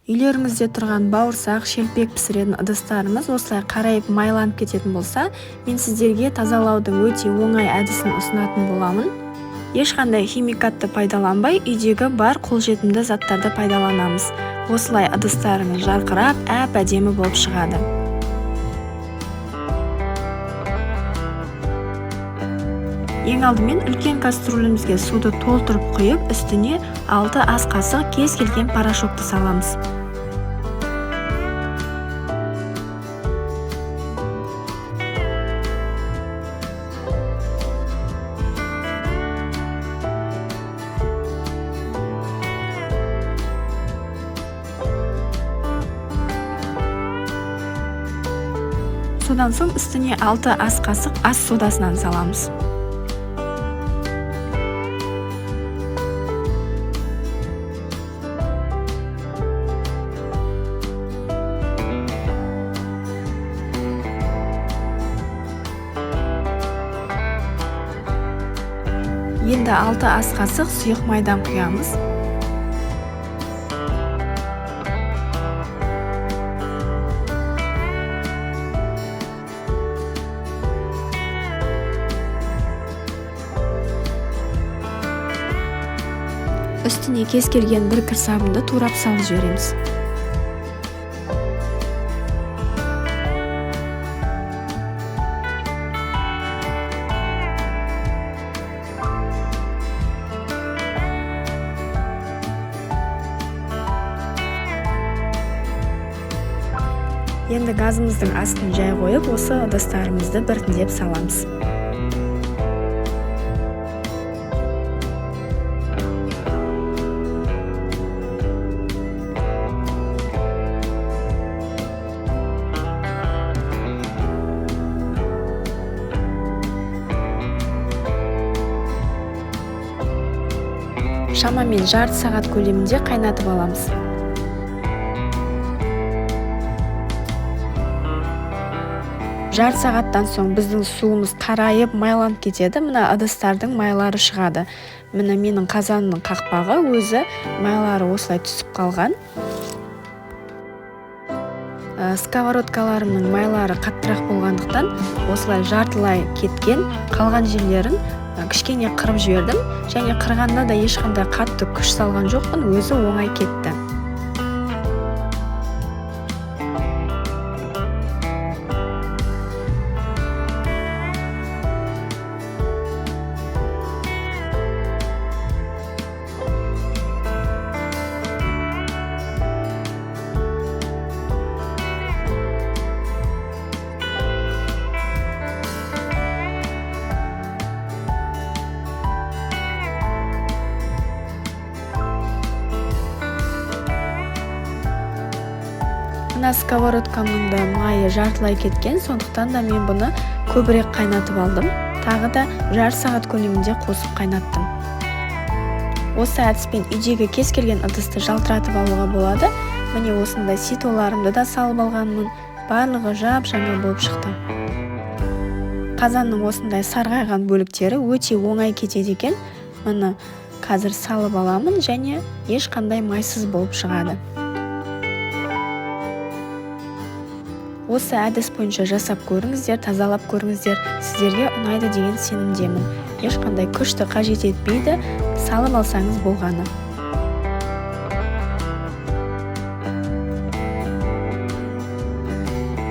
Үйлеріңізде тұрған бауырсақ, шелпек пісіретін ыдыстарыңыз осылай қарайып майланып кететін болса, мен сіздерге тазалаудың өте оңай әдісін ұсынатын боламын. Ешқандай химикатты пайдаланбай, үйдегі бар қолжетімді заттарды пайдаланамыз. Осылай ыдыстарыңыз жарқырап, әп-әдемі болып шығады. Ең алдымен үлкен кастрюлімізге суды толтырып құйып, үстіне 6 ас қасық кез келген порошокты саламыз. Содан соң үстіне 6 ас қасық ас содасынан саламыз. Енді 6 ас қасық сұйық майдан құямыз. Үстіне кез келген бір кір сабынды турап салып жібереміз. Енді газымыздың астын жай қойып, осы ыдыстарымызды біртіндеп саламыз. Шамамен жарты сағат көлемінде қайнатып аламыз. Жарты сағаттан соң біздің суымыз қарайып, майланып кетеді. Мына ыдыстардың майлары шығады. Міне менің қазанымның қақпағы өзі майлары осылай түсіп қалған. Сковородкаларымның майлары қаттырақ болғандықтан осылай жартылай кеткен, қалған жерлерін кішкене қырып жібердім. Және қырғанда да ешқандай қатты күш салған жоқпын, өзі оңай кетті. Мына сковородкамның да майы жартылай кеткен, сондықтан да мен бұны көбірек қайнатып алдым. Тағы да жарты сағат көлемінде қосып қайнаттым. Осы әдіспен үйдегі кез келген ыдысты жалтыратып алуға болады. Міне осындай ситоларымды да салып алғанмын. Барлығы жап-жаңа болып шықты. Қазанның осындай сарғайған бөліктері өте оңай кетеді екен. Міне қазір салып аламын және ешқандай майсыз болып шығады. Осы әдіс бойынша жасап көріңіздер, тазалап көріңіздер, сіздерге ұнайды деген сенімдемін. Ешқандай күшті қажет етпейді, салып алсаңыз болғаны.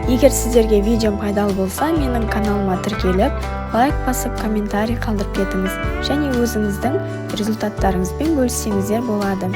Егер сіздерге видеом пайдалы болса, менің каналыма тіркеліп, лайк басып, комментарий қалдырып кетіңіз және өзіңіздің результаттарыңызбен бөліссеңіздер болады.